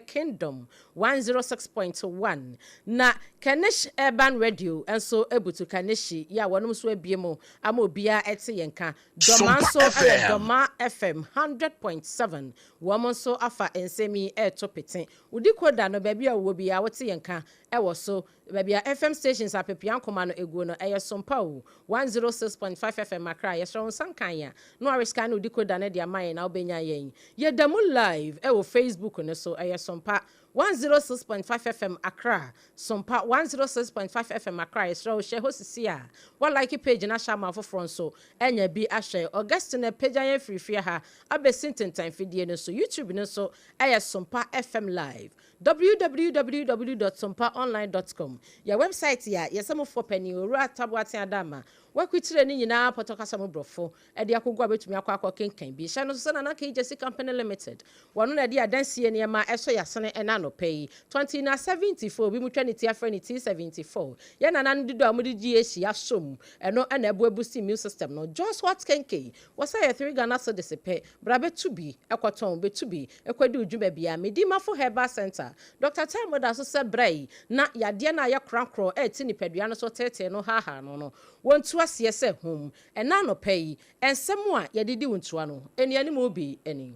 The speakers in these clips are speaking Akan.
Kingdom 106.1 na Kanish Urban Radio nso butu Kaneshie yi a wɔnom nso abue mu ama obiara ɛte yɛn nka. Dɔmaa Sompa nso yɛ FM. Dɔmaa FM 100.7 wɔn nso afa nsɛm yi ɛreto pete. Wo decoder no baabi a wowɔ biara wote yɛn nka ɛwɔ so. Baabi a FM stations apepea nkoma no eguo no ɛyɛ Sompa o 106.5 FM Accra. Yɛsrɛ wo nsa nkan a na warescan ne wo decoder no de ama yɛn na wobɛnya yɛn. Yɛda mu live ɛwɔ Facebook no so ɛyɛ Sompa 106.5 FM Accra. Sompa 106.5 FM Accra. Yɛsrɛ wo hyɛ hɔ sisi a wa like page no ahyɛ ama afoforɔ nso ɛnya bi ahwɛ. Augustine apagya yɛn firifie ha abɛsi ntentan fidie no so. YouTube no nso ɛyɛ Sompa FM Live. www.sompaonline.com yɛ website a yɛsɛmofoɔ panin Owura Taboate Adama wakukyerɛ ne nyinaa pɔtɔ kasa mu borɔfo ɛde akogo a bɛtumi akɔ akɔ kenkan bi. Hyɛ no so sɛ Nana Kegyesi Company Limited wɔno na ɛde adansie nneɛma ɛsɔ yɛasene ɛna anɔpɛ yi 20 na 74 bi mu twa ne ti afrɛ ne T74 yɛ nana no dodo a wɔde gye ahyia som ɛno ɛna ɛboa boost immune system no. Jos Hot Kenke wɔsɛ yɛ 3 Ghana cedis pɛ. Bra bɛtu bi ɛkɔtɔn, bɛtu bi ɛkɔdi odwuma bia. Medimafo Herbal Center, Dr. Time da so sɛ brɛ yi na yadeɛ no a yɛ korankorɔ ɛɛti nipadua no so teetee no haahaa no, wɔntu aseɛ sɛ hom. Ɛna anɔpɛ yi ɛnsɛm a yɛde di wo ntoa no ɛni anim bi ɛni.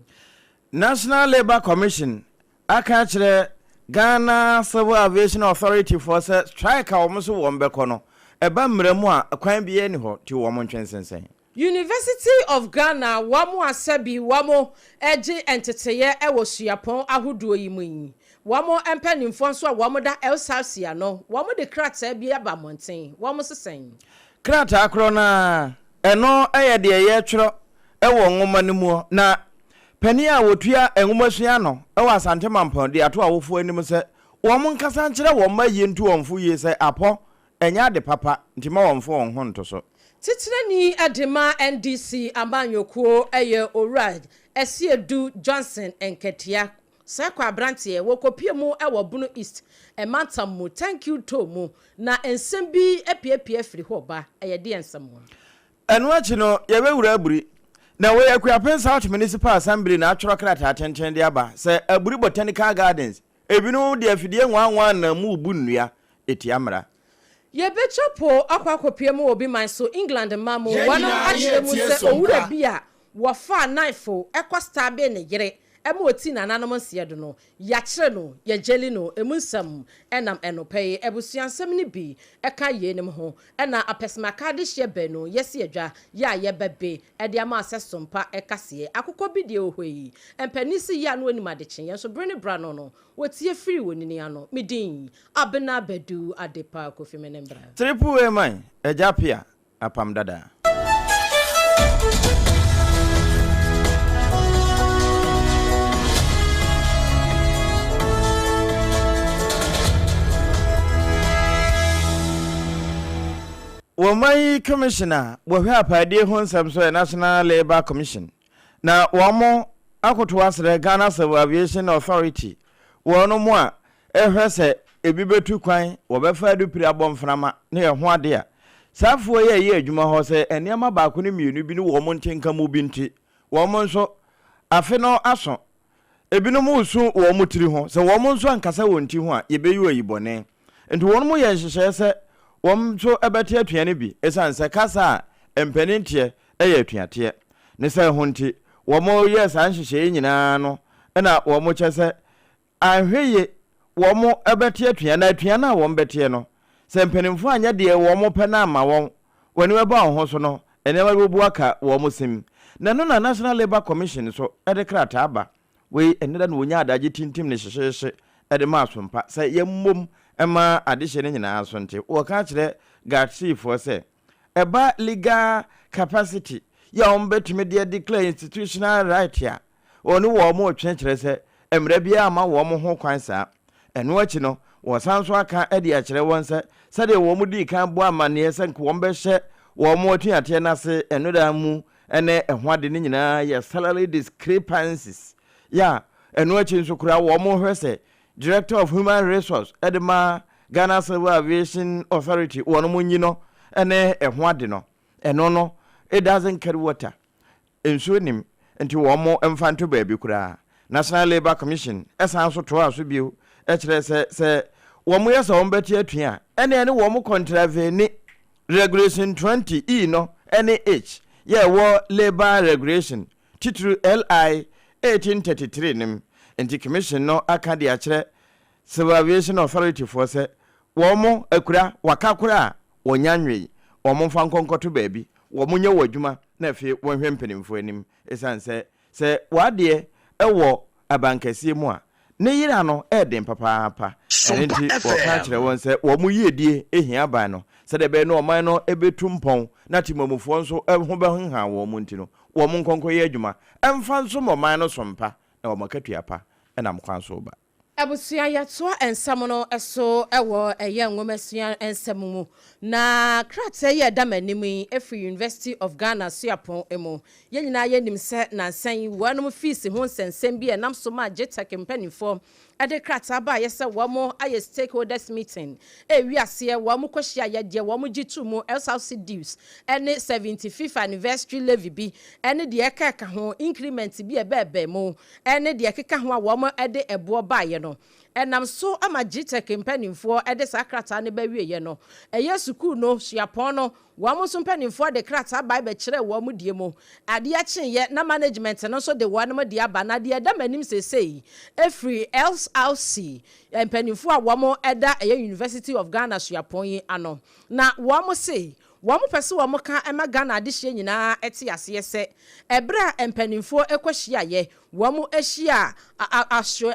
National Labour Commission aka akyerɛ Ghana Civil Aviation Authority foɔ sɛ strike a wɔn nso wɔn bɛkɔ no, ɛba mmerɛ mu a kwan biara ni hɔ nti wɔn ntwe nsensɛn. University of Ghana wɔn asɛbi wɔn gye nteteyɛ wɔ suapɔn ahodoɔ yi mu yi, wɔn mpanimfoɔ nso a wɔn da LSRC ano, wɔn de krataa bi aba mmɔnten, wɔn sesɛn. Krataa korɔ no a ɛno yɛ deɛ yɛtwerɛ wɔ nwoma no mu na panin a wɔtua nwomasua ano wɔ Asante Mampɔn de ato awofoɔ anim sɛ wɔn nkasa nkyerɛ wɔn mma yie ntu wɔn fo yie sɛ apɔ ɛnyɛ ade papa nti ma wɔmfa wɔn ho nto so. Titenani de ma NDC amanyɔkuo yɛ Owura Asiedu Johnson Nketia sɛ kɔ aberanteɛ wɔkɔpie mu wɔ Bono East mantam mu Thank You To mu na nsɛm bi apiapia firi hɔ ba. Ɛyɛ deɛ nsɛm? Ɛno akyi no yɛbɛwura Aburi na wɔyɛ Akuapem South Municipal Assembly na atwerɛ krataa tenten de aba sɛ Aburi Botanical Gardens ebinom de afidie nwanwa nam mu bu nnua etia mmara. Yɛbɛtwa po akɔ akɔpie mu wɔ bi man so, England ma mu. Yɛn Wɔnom nyinaa akyerɛ mu yɛtie sɛ owura Sompa. bi a wɔfaa knife ɛkɔ stab ne yere ɛma ɔti nananom nseɛ do no, yɛakyerɛ no, yɛgyeli no. Emu nsɛm ɛnam ɛnopɛ yi abusuansɛm no bi ɛka yeinom ho ɛna apɛsɛmaka de hyɛ bɛnu yɛsi adwa yɛ a yɛbɛbe ɛde ama asɛ Sompa ɛkaseɛ akokɔ bi deɛ wɔ hɔ yi mpanin si yɛ a no anim adekye yɛn nso bere ne bra no wɔtie firi wɔ nini ano. Medin Abena Bɛdu Adepa Kofi Menembra. Triple A man agya pia apam dada. Wɔn yi commissioner wɔhwɛ apaadie ho nsɛm so yɛ National Labour Commission na wɔn akoto asrɛ Ghana Civil Aviation Authority wɔn mu a ɛhwɛ sɛ ebi bɛtu kwan wɔbɛfa adupire abɔ mframa ne ɛho ade a saafoɔ yi a ɛyɛ adwuma hɔ sɛ nneɛma baako ne mmienu bi ne wɔn ntenka mu bi nti wɔn nso afe no aso ebinom resu wɔn tiri ho sɛ wɔn nso ankasa wɔn ti ho a yɛbɛyi wɔ yi bɔne nti wɔn mo yɛ nhyehyɛeɛ sɛ wɔn nso bɛte atua no bi ɛsiane sɛ kasa a mpanin teɛ ɛyɛ atuateɛ ne sɛ ho nti wɔn yɛ saa nhyehyɛeɛ nyinaa no ɛna wɔn kyɛ sɛ anhwɛ yie wɔn bɛte atua na atua no a wɔn bɛteɛ no sɛ mpanimfoɔ anyɛ deɛ wɔn pɛ no ama wɔn wɔn ani bɛba wɔn ho so no nneɛma bi bɛbu aka wɔn sim na ɛno na National Labour Commission nso de krataa ba wei ɛnɛ da na wɔnya adagye tintim ne hyehyehye de ma asompa sɛ yɛmmom ma adehyɛ no nyinaa so nte wɔka kyerɛ GHALCfoɔ sɛ ɛba legal capacity yɛ a wɔn bɛtumi de declare institutional right a wɔne wɔn mo retwe kyerɛ sɛ mmerɛ biara ama wɔn ho kwan saa. Ɛno akyi no wɔsan so aka de akyerɛ wɔn sɛ sɛdeɛ wɔn dii kan bɔ amanneɛ sɛ nka wɔn bɛhyɛ wɔn atuateɛ no ase ɛno da mu ne ɛho ade no nyinaa yɛ salary discrepancies yɛ a ɛno akyi nso koraa wɔn hwɛ sɛ Director of Human Resource de ma Ghana Civil Aviation Authority wɔn mo nyi no ne ɛho ade no ɛno no it doesn't carry water, nsuo nim nti wɔn mo mfa nto baabi koraa. National Labour Commission san nso toaa so bio kyerɛɛ sɛ sɛ wɔyɛ sɛ wɔbɛte atua a, ɛnneɛ ne wɔn kɔntraveni Regulation 20 E no ne H yɛ ɛwɔ Labour Regulation, titiriw LI 1833 no mu. Enti Commission no aka de akyerɛ Civil Aviation Authority foɔ sɛ wɔn akura waka koraa a wɔnnya nwei, wɔn mfa nkɔ nkɔto baabi, wɔn nyɛ wɔn adwuma na afei wɔnhwɛ mpanimfoɔ anim esiane sɛ sɛ w'adeɛ wɔ abankɛseɛ mu a, ne yera no yɛ den papaapa. Ɛno Sompa nti wɔka FM. kyerɛ wɔn sɛ wɔn yiedie hia aban no sɛdeɛ ɛbɛyɛ na ɔman no bɛtu mpɔn na temamufoɔ nso ho bɛhenha wɔn nti no, wɔn nkɔ nkɔyɛ adwuma mfa nsom ɔman no som pa na wɔn akatua pa nam kwan so reba. Abusua yɛtoa nsɛm no so wɔ ɛyɛ nwomasua nsɛm mu na krataa yi a ɛda m'anim yi firi University of Ghana suapɔn mu. Yɛn nyinaa yɛnim sɛ nansa yi wɔnom fees ho nsɛnsɛm bi a ɛnam so maa GTEC mpaninfoɔ de krataa baeɛ sɛ wɔn ayɛ stakeholders meeting ɛrewi aseɛ wɔn kɔhyiaeɛ deɛ wɔn gye too mu SRC dues ne 75th anniversary levy bi ne deɛ ɛka ɛka ho increment bi a ɛbɛɛbɛɛ mu ne deɛ ɛkeka ho a wɔde ɛboɔ baeɛ no. Ɛnam so ma GTEC mpanimfoɔ de saa krataa no bɛwieɛ no, ɛyɛ sukuu no, suapɔn no, wɔn nso mpanimfoɔ de krataa bae bɛkyerɛɛ wɔn deɛ mu. Adeɛ kyeeɛ na management no nso de wɔn deɛ aba. Na deɛ ɛda m'anim seesei firi LRC mpanimfoɔ a wɔda ɛyɛ University of Ghana suapɔn yi ano. Na wɔn se Wɔpɛ sɛ wɔka ma Ghana adehyeɛ nyinaa te aseɛ sɛ ɛberɛ a mpaninfoɔ kɔhyiaeɛ, wɔhyia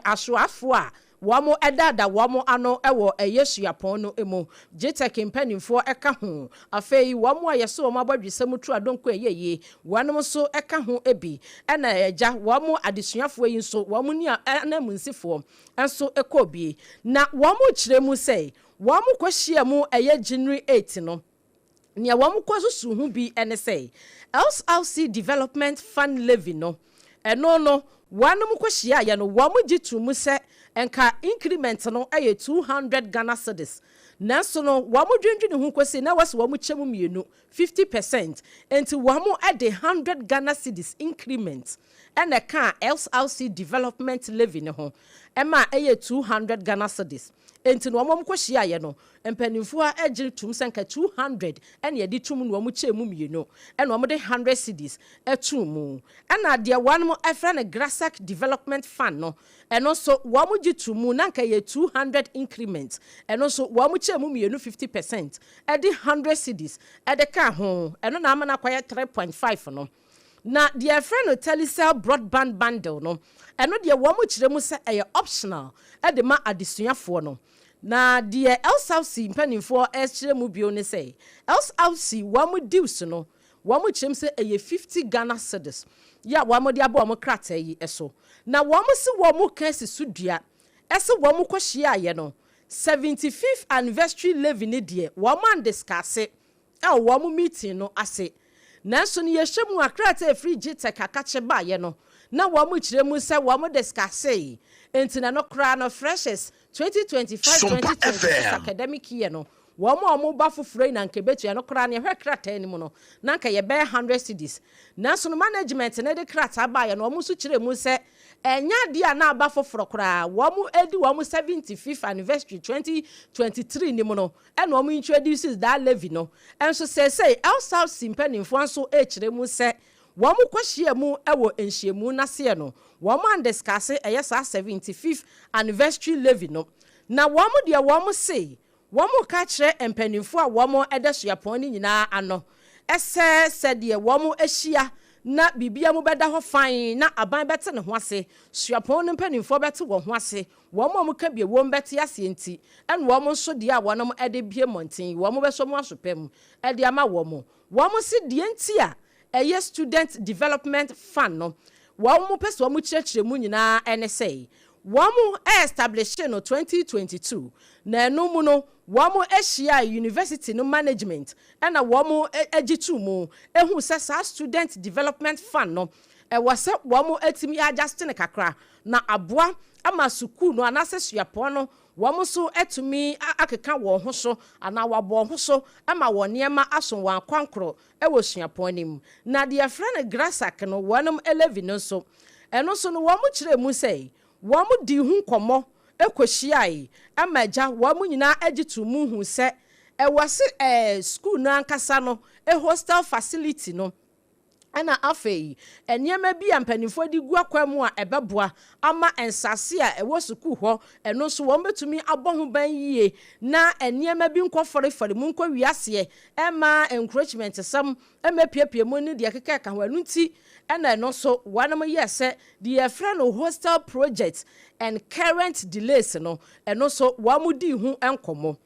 asoafoɔ a wɔdaada wɔn ano wɔ ɛyɛ suapɔn no mu, GTEC mpaninfoɔ ka ho, afei wɔn a yɛsɔ wɔn abɔdwesɛ mu turu adonko ɛyɛ yie, wɔnom nso ka ho bi, ɛna agya wɔn adesuafoɔ yi nso wɔn ni ananmunsifoɔ nso kɔɔ bi, na wɔkyerɛ mu sɛ Wɔkɔhyiaa mu ɛyɛ January 8 no, nea wɔkɔsusuw ho bi ne sɛ LRC Development Fund Levy no, ɛno no wɔnom kɔhyiaeɛ no wɔgye too mu sɛ nka increment no yɛ 200 Ghana cedis, nanso no wɔdwendwene ho kɔsi na ɛwɔ sɛ wɔkyɛ mu mmienu, 50 percent, enti wɔde 100 Ghana cedis increment na ɛkaa LRC Development Levy no ho ma ɛyɛɛ 200 Ghana cedis. Enti no wɔn kɔhyiaeɛ no, mpanimfoɔ a gye toom sɛ nka 200 na yɛde to mu na wɔn kyɛɛ mu mmienu na wɔde 100 cedis too mu. Ɛna deɛ wɔn frɛ no Grassac Development Fund no, ɛno nso wɔn gye too mu na nka ɛyɛ 200 increment, ɛno nso wɔn kyɛɛ mu mmienu 50 percent de 100 cedis de kaa ho, ɛno na ama no akɔyɛ 3.5 no. Na deɛ yɛfrɛ no Telecel Broadband Bundle no, ɛno deɛ wɔkyerɛ mu sɛ ɛyɛ optional de ma adesuafoɔ no. Na deɛ LSALC mpanimfoɔ rekyerɛ mu bio ne sɛ, LSALC wɔn dues no, wɔkyerɛ mu sɛ ɛyɛ 50 Ghana cedis yɛ a wɔde abɔ wɔn krataa yi so. Na wɔse wɔreka asi so dua sɛ wɔkɔhyiaeɛ no, 75th anniversary levy no deɛ wɔandiscuss wɔ wɔn meeting no ase. Nanso no yɛhwɛ mu a krataa a ɛfiri GTEC akakye baeɛ no na wɔn kyerɛ mu sɛ wɔn discussee nti na ɛno koraa no freshers 2025 Sompa 2026 FM. academic year no wɔn a wɔn ba foforɔ yi na nka ɛbɛtua ɛno koraa no yɛhwɛ krataa no mu no na nka yɛbɛyɛ 100 cedis. Nanso no management no de krataa baeɛ no wɔn nso kyerɛ mu sɛ ɛnyɛ adeɛ a na aba foforɔ koraa wɔn adi wɔn 75th anniversary 2023 no mu no ɛna wɔn introduces that levy no nso. Seesei LSALC mpanimfoɔ nso rekyerɛ mu sɛ wɔn kɔhyia mu wɔ nhyiamu n'aseɛ no wɔn andiscuss ɛyɛ saa 75th anniversary levy no. Na wɔn deɛ wɔn se wɔn ka kyerɛ mpanimfoɔ a wɔn da suapɔn no nyinaa ano ɛsɛ sɛdeɛ wɔn ahyia na biribia mu bɛda hɔ fan na aban bɛte ne ho ase, suapɔn no mpanimfoɔ bɛte wɔn ho ase, wɔn a wɔka bie wɔn bɛte aseɛ nti ɛna wɔn nso deɛ a wɔn de bie mmɔnten wɔn bɛsɔ mu aso pɛ mu de ama wɔn. Wɔn si deɛ nti a ɛyɛ Student Development Fund no wɔn pɛ sɛ wɔn kyerɛkyerɛ mu nyinaa ne sɛ wɔn establish no 2022 na ɛno mu no wɔn ahyia university no management ɛna wɔn agye to mu ehu sɛ saa Student Development Fund no ɛwɔ sɛ wɔn atumi adjust ne kakra na aboa ama sukuu no anaasɛ suapɔn no wɔn nso atumi akeka wɔn ho so anaa wɔabɔ wɔn ho so ama wɔn nneɛma aso wɔn akwankorɔ wɔ suapɔn no mu. Na deɛ yɛfrɛ no GRASAC no, wɔn levy no nso, Ɛno nso no wɔn kyerɛɛ mu sɛ wɔn dii ho nkɔmmɔ kɔhyiae ma agya wɔn nyinaa gye too mu huu sɛ ɛwɔ se sukuu no ankasa no hostel facility no. Ɛna afei nneɛma bi a mpanimfoɔ de gu akwan mu a ɛbɛboa ama nsase a ɛwɔ sukuu hɔ, ɛno nso wɔbɛtumi abɔ ho ban yie na nneɛma bi nkɔfɔrefɔre mu nkɔwie aseɛ ɛmma encroachment sɛm mmɛpiapia mu ne deɛ ɛkeka ɛka ho. Ɛno nti ɛna ɛno nso wɔnom yɛɛ sɛ deɛ yɛfrɛ no hostel project and current delays no, ɛno nso wɔn dii ho nkɔmmɔ.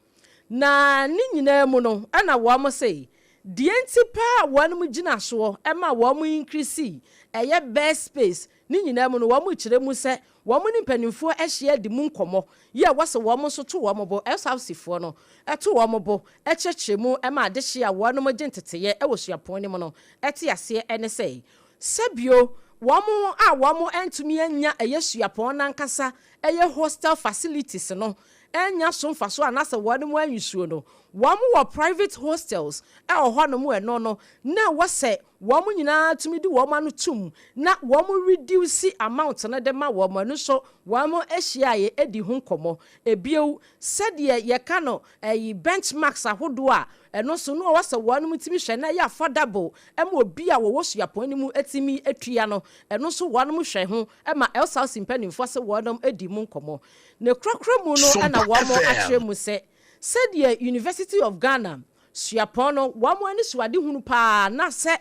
Na ne nyinaa mu no ɛna wɔn se Deɛ nti paa a wɔnom gyina soɔ ma wɔn increase ɛyɛ bed space ne nyinaa mu no wɔn kyerɛ mu sɛ wɔn ne mpaninfoɔ ahyia adi mu nkɔmmɔ yi a wɔse wɔn nso to wɔn bo, SRC foɔ no to wɔn bo kyerɛkyerɛ mu ma adehyeɛ a wɔnom gye nteteeɛ wɔ suapɔn no mu no te aseɛ ne sɛ sɛbio wɔn a wɔn antumi annya ɛyɛ suapɔn no ankasa ɛyɛ hostel facilities no annya so mfasoɔ anaasɛ wɔnom anwusuo no, wɔn wɔ private hostels wɔ hɔnom ɛno no na ɛwɔ sɛ wɔn nyinaa tumi de wɔn ano tum na wɔn reduce amount no de ma wɔn, ɛno nso wɔn hyiaeɛ di ho nkɔmmɔ. Ebio, sɛdeɛ yɛka no ɛyi benchmarks ahodoɔ a ɛno nso na ɛwɔ sɛ wɔnom tumi hwɛ na ɛyɛ affordable ma obi a wɔwɔ suapɔn no mu tumi tua no, ɛno nso wɔnom hwɛ ho ma LSRC mpanimfoɔ sɛ wɔnom di mu nkɔmmɔ. Ne korakora mu no na Sompa wɔakyerɛ FM. mu sɛ, sɛdeɛ University of Ghana suapɔn no wɔn anisoadehunu pa ara na sɛ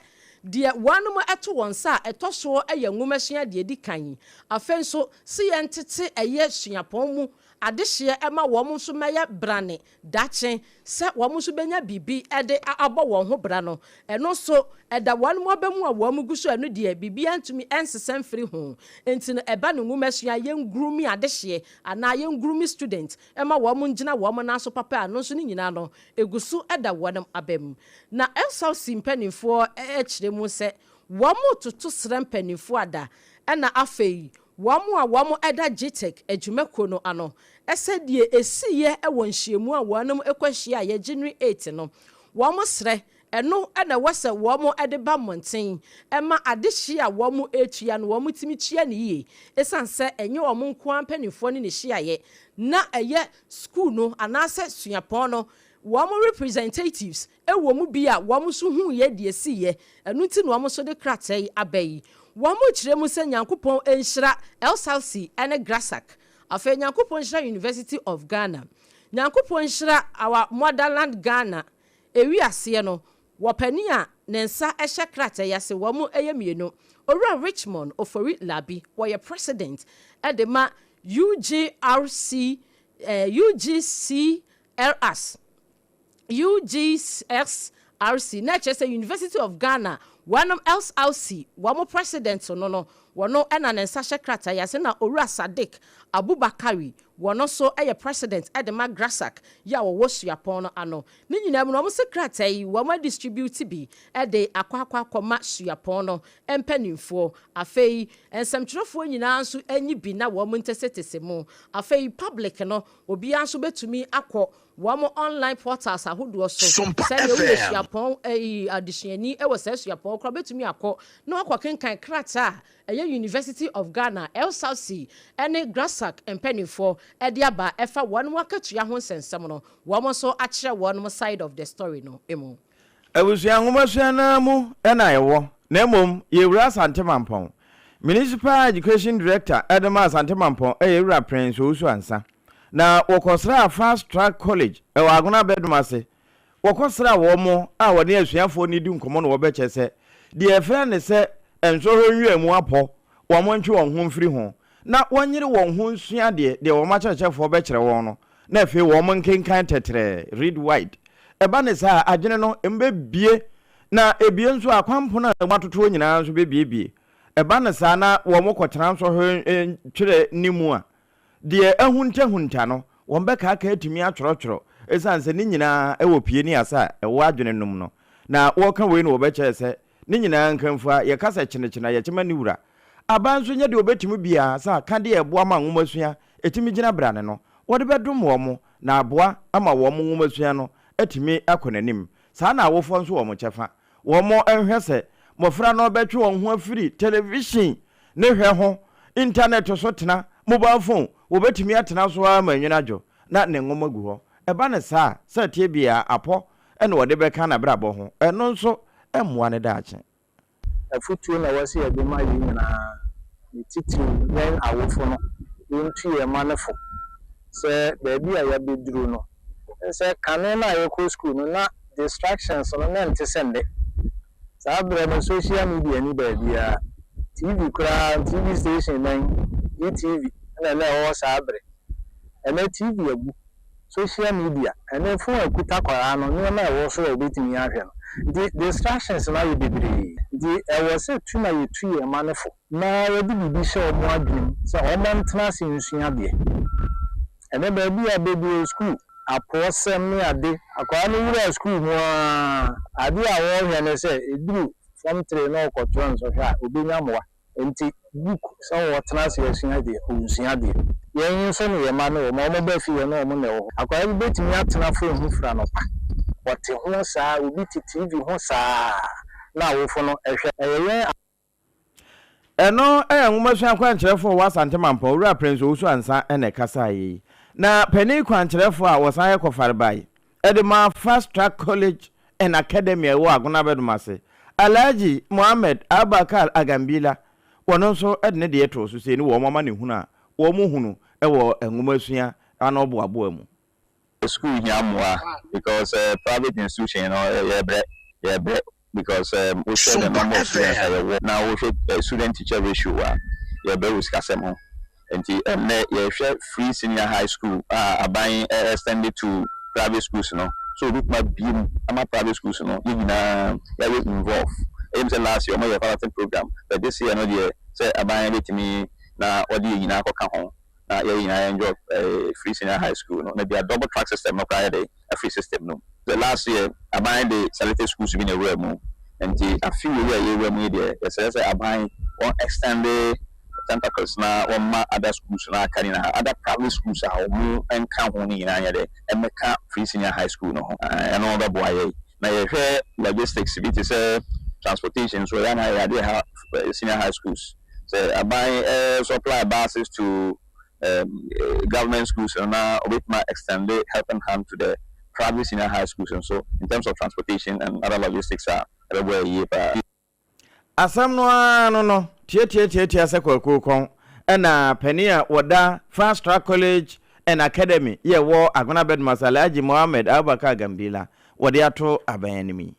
deɛ wɔnom to wɔn nsa a ɛtɔ soɔ yɛ nwomasua deɛ ɛdi kan, afei nso se yɛntete ɛyɛ suapɔn mu adehyeɛ ma wɔn nso mmɛyɛ brane daakye sɛ wɔn nso bɛnya biribi de abɔ wɔn ho bra no, ɛno nso, ɛda wɔn aba mu a wɔn gu so, ɛno deɛ biribiara ntumi nsesa mfiri ho. Enti no, ɛba no nwomasua a, yɛngroomi adehyeɛ anaa yɛngroomi student ma wɔn ngyina wɔn nan so papa a, ɛno nso ne nyinaa no, ɛgu so da wɔn aba mu. Na SRC mpanimfoɔ kyerɛ mu sɛ wɔretoto srɛ mpanimfoɔ ada, ɛna afei Wɔn a wɔda GTEC adwumakuo no ano sɛ deɛ ɛsiiɛ wɔ nhyiamu a wɔnom kɔ hyiaeɛ January 8 no, wɔn srɛ, ɛno na ɛwɔ sɛ wɔn de ba mmɔnten ma adehyeɛ a wɔn retua no wɔn tumi tua no yie, ɛsiane sɛ ɛnyɛ wɔn nko ara mpaninfoɔ no na ɛhyiaeɛ, na ɛyɛ sukuu no anaasɛ suapɔn no wɔn representatives wɔ mu bi a wɔn nso huiɛ deɛ ɛsiiɛ, ɛno nti na wɔn nso de krataa yi aba yi. Wɔkyerɛ mu sɛ Nyankopɔn nhyira LSALC ne GRASAC. Afei Nyankopɔn nhyira University of Ghana. Nyankopɔn nhyira our motherland Ghana. Ewiaseɛ no, wɔ panin a ne nsa hyɛ krataa yi ase, wɔn yɛ mmienu, Owura Richmond Ofori Labi, wɔyɛ President de ma UGRC, eh, UGCRAS. UGSRC, na ɛkyerɛ sɛ University of Ghana, wɔnom LSRC, wɔn president no no, wɔno na ne nsa hyɛ krataa yi ase, na Owura Sadiq Abubakari, wɔno nso yɛ president de ma GRASAC yi a wɔwɔ suapɔn no ano. Ne nyinaa mu no, wɔn se krataa yi, wɔn adistribute bi de akɔ akɔ akɔma suapɔn no mpanimfoɔ. Afei, nsɛmtwerɛfoɔ nyinaa nso nyi bi na wɔn ntɛsɛtɛsɛ mu. Afei, public no, obiara nso bɛtumi akɔ wɔn online portals ahodoɔ so. Sompa Sɛdeɛ woyɛ FM. suapɔn ɛyi adesuani wɔ saa suapɔn koraa wobɛtumi akɔ na wakɔ kenkan krataa a ɛyɛ University of Ghana, LSALC ne GRASAC mpaninfoɔ de aba ɛfa wɔn akatua ho nsɛnsɛm no, wɔn nso akyerɛ wɔn side of the story no mu. Abusua nwomasua no ara mu na yɛwɔ, na mmom yɛwura Asante Mampɔn. Municipal Education Director de ma Asante Mampɔn yɛ Wura Prince Owusu Ansah. Na wɔkɔsraa Fast Track College wɔ Agona Abɛdom ase. Wɔkɔsraa wɔn a wɔne asuafoɔ no di nkɔmmɔ na wɔbɛkyɛ sɛ deɛ yɛfrɛ no sɛ nsɔhwɛ nwura mu apɔ, wɔn ntwe wɔn ho mfiri ho na wɔnyere wɔn ho nsua adeɛ deɛ wɔn akyerɛkyerɛfoɔ bɛkyerɛ wɔn no na afei wɔn nkenkan tɛtrɛɛ, read wide. Ɛba no saa a, adwene no emu bɛbue na ebue nso a, akwan pono a emu atotoɔ nyinaa nso bɛbuebue. Ɛba no saa na wɔkɔtena nsɔhwɛ twerɛ no mu a, Deɛ ahuntahunta no, wɔbɛkaakae atumi atwerɛtwerɛ, ɛsiane sɛ ne nyinaa wɔ pie ne asa a ɛwɔ adwene no mu no. Na wɔreka wei no wɔbɛkyɛɛ sɛ ne nyinaa nkamfua, yɛka sɛ kyenekyene a yɛkyema ne wura. Aban nso nyɛ deɛ ɔbɛtumi biara sɛ akadeɛ a ɛboa ma nwomasua tumi gyina brane no, wɔde bɛdom wɔn na aboa ama wɔn nwomasua no atumi akɔ n'anim. Saa na awofoɔ nso wɔ wɔn kyɛfa. Wɔnhwɛ sɛ mmɔfra no bɛtwe wɔn ho afiri television. ne hwɛ ho, intanɛt so tena, mobile phone, wɔbɛtumi atena so ara ma anwini adwo na ne nwoma gu hɔ. Ɛba no saa a, sɛ ɛteɛ biara, apɔ na wɔde bɛka n'abrabɔ ho. Ɛno nso mmoa no daakye. Afotuo na ɛwɔ sɛ yɛde ma yɛn nyinaa, ne titiriw yɛn awofo no, yɛntu yɛn mma no fo sɛ baabi a yɛabɛduru no, sɛ kane no a yɛkɔ sukuu no na distractions no na ɛnte sɛ nnɛ. Saa berɛ no social media nni baabiara, TV koraa, TV station bɛn, GTV na na ɛwɔ hɔ saa berɛ. Ɛnnɛ TV agu. Social media, ɛnɛ phone a ɛkuta akwadaa no, nneɛma a ɛwɔ so a ɔbɛtumi ahwɛ no nti distractions no ayɛ bebree. Nti ɛwɔ sɛ tu na yɛtu yɛn mma no fo na yɛde biribi hyɛ wɔn adwene mu sɛ wɔntena ase nsua adeɛ. Ɛnɛ baabi a bɛduru sukuu, apoɔsɛm ne ade, akwadaa no wura sukuu mu ara, adeɛ a wɔrehwɛ ne sɛ ɛduru form three na ɔrekɔtwerɛ nsɔhwɛ a, ɔbɛnya mmoa. Enti book sɛ ɔtena ase asua deɛ, ɔnsua deɛ. Yɛn nso ne yɛn mma ne wɔn, wɔn ba fie yɛne wɔn na ɛwɔ hɔ. Akwadaa bi bɛtumi atena phone ho firi anɔpa, ɔte ho saa, obi te TV ho saa na awofo no hwɛ. Ɛyɛ yɛn. Ɛno yɛ nwomasua kwankyerɛfoɔ a ɔwɔ Asante Mampɔn, Owura Prince Owusu Ansah na ɛkasaeɛ yi. Na panin kwankyerɛfoɔ a wɔsan yɛ kɔfarebae de ma Fast Track College and Academy a ɛwɔ Agona Abɛdom ase, Alhaji Mohammed Abubakar Agambila, wɔno nso de ne deɛ too so sei ne wɔn amanehunu a wɔhunu wɔ nwomasua ano boaboa mu. School hia mmoa because private institution no yɛbrɛ yɛbrɛ because wohwɛ the number of students a yɛwɔ na wohwɛ student teacher ratio a yɛbrɛ wɔ sikasɛm ho. Nti ɛnnɛ yɛhwɛ free senior high school a aban extend to private schools no sɛ obetumi abue mu ama private schools no yɛn nyinaa yɛayɛ involve. Ɛyɛ me sɛ last year wɔyɛɛ piloting program but this year no deɛ sɛ aban betumi na wɔde yɛn nyinaa akɔka ho na yɛn nyinaa enjoy free senior high school no na bia double track system no koraa yɛ dɛ afiri system no mu. Sɛ last year aban de selected schools bi na ɛwuraa mu nti afe wei a yɛwura mu yi deɛ yɛsrɛ sɛ aban wɔn extend tentacles na wɔmma other schools no a aka nyinaa other private schools a wɔn nka ho no nyinaa nyɛ dɛ ɛmmɛka free senior high school no ho ɛno bɛboa yɛn na yɛhwɛ logistics bi te sɛ transportation nso ɛyɛ a na ɛyɛ adeɛ ɛha senior high schools sɛ aban supply buses to government schools no na obetumi extend helping hand to the private senior high schools nso in terms of transportation and other logistics a ɛbɛboa yɛ yie paa. Asɛm no ara no no, tiatiatiatia sɛ kwakuo kɔn ɛna panin a wɔda Fast Track College and Academy yɛ wɔ Agona Bedmas Alhaji Mohammed Abubakar Gambila wɔde ato aban anim yi.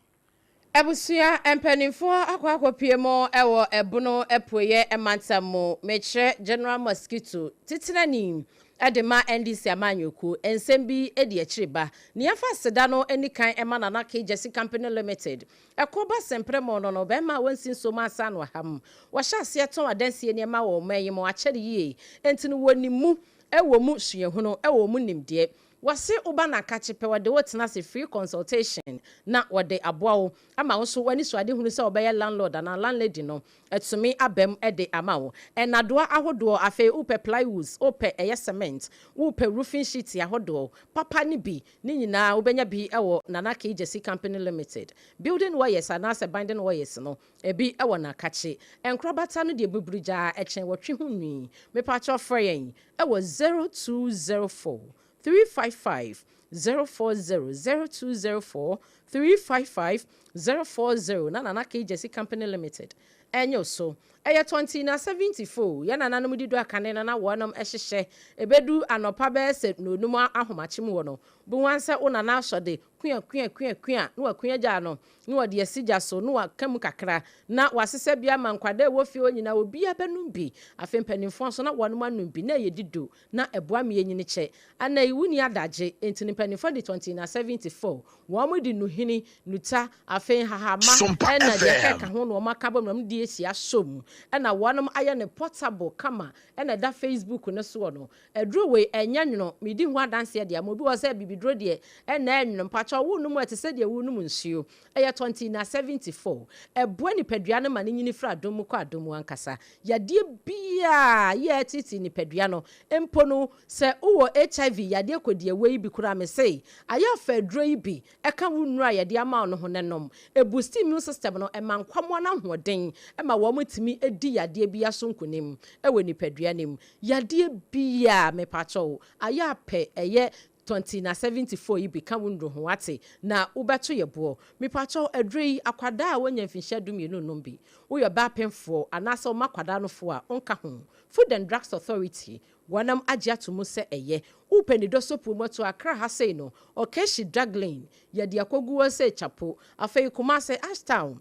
Abusua mpanimfoɔ akɔ akɔpue mu wɔ Ɛbono Apueɛ mantam mu, mekyerɛ General Mosquito, titenani de ma NDC amanyɔkuo, nsɛm bi di akyiri ba. Nea ɛfa aseda no nni kan ma Nana K. Gyasi Company Limited, ɛko ba Sempremo no no, barima a wɔnsi nsuo mu ansa no aham. Wɔhyɛ aseɛ tɔn adansie nneɛma wɔ ɔman yi mu akyɛre yie, enti no wɔnim mu, wɔ mu suahunu, wɔ mu nimdeɛ. Wɔse woba na kakye pɛ wɔde wo tena ase free consultation na wɔde aboa wo ama wo nso w'anisoadehunu sɛ wobɛyɛ landlord anaa landlady no atumi aba mu de ama wo. Nnadoa ahodoɔ, afei wopɛ plywoods, wopɛ ɛyɛ cement, wopɛ roofing sheet ahodoɔ papa no bi, ne nyinaa wobɛnya bi wɔ Nana Kay Gyasi Company Limited. Building wires anaasɛ binding wires no ebi wɔ Nakakye. Nkorabata no deɛ buburugyaa ɛkyɛn wɔtwe ho nwi. Mepakyɛw frɛ yɛn wɔ 0204 355 040, 0204 355 040 na Nana K Gyasi Company Limited ɛnyɛ wo so. Ɛyɛ tɔnti na 74 yɛn nananom di do akane no na wɔnom hyehyɛ. Ɛbɛdu anɔpa bɛyɛ sɛ nnɔnum ahomakye mu hɔ no, wobɛhu ara sɛ wo nana asɔ de kua kua kua kua na wakua gya ano na wɔde asi gya so na waka mu kakra na wasesa bi ama nkwadaa a ɛwɔ fie hɔ nyinaa obiara bɛnom bi. Afei mpanimfoɔ nso na wɔnom anom bi na ɛyɛ dido na ɛboa ma yɛnyini kyɛ. Ana yi wonni adagye enti no mpanimfoɔ de 20 na 74 wɔn de nuhini, nuta, afei nhahamma Sompa ɛna deɛ FM. ɛkeka ho na wɔn aka abom na wɔn de asi asɔ mu ɛna wɔnom ayɛ no portable kama ɛna ɛda Facebook no soɔ no. Aduro wei ɛnyɛ nwono, medi ho adanseɛ deɛ ama obi wɔ hɔ sɛ abibiduro deɛ ɛna ɛnwono, mpakyɛw wo nom a ɛte sɛ deɛ wo nom nsuo, ɛyɛ tɔnti na 74, ɛboa nipadua no ma no nyini firi adom mu kɔ adom mu ankasa, yadeɛ biaa yɛ ɛtetee nipadua no, mpo no sɛ wo wɔ HIV yadeɛ kɔdiawuo yi bi koraa mese ayɛ afa aduro yi bi ɛka wo nnuro a yɛde ama wo no ho na nom, ɛboosti immune system no, ɛma nkwamoa no ahoɔden ɛma wɔn tumi. di yadeɛ biara so nkonim wɔ nipadua no mu. Yadeɛ biara, mepakyɛw, ayɛ a pɛ ɛyɛ 20 na 74 yi bi ka wo nnuro ho, wate, na wobɛto yɛ boɔ. Mepakyɛw, aduro yi, akwadaa a wanya mfinhyia 12 nnom bi. Woyɛ ɔbaa anaasɛ woma akwadaa no foɔ a, ɔnka ho. Food and Drugs Authority wɔnam agye ato mu sɛ ɛyɛ. Wopɛ ne dɔsɔ mu ato Accra ha sei no, Okaishie Drug Lane, yɛde akɔgu hɔ sɛ kyapo. Afei Kumase Ashtown,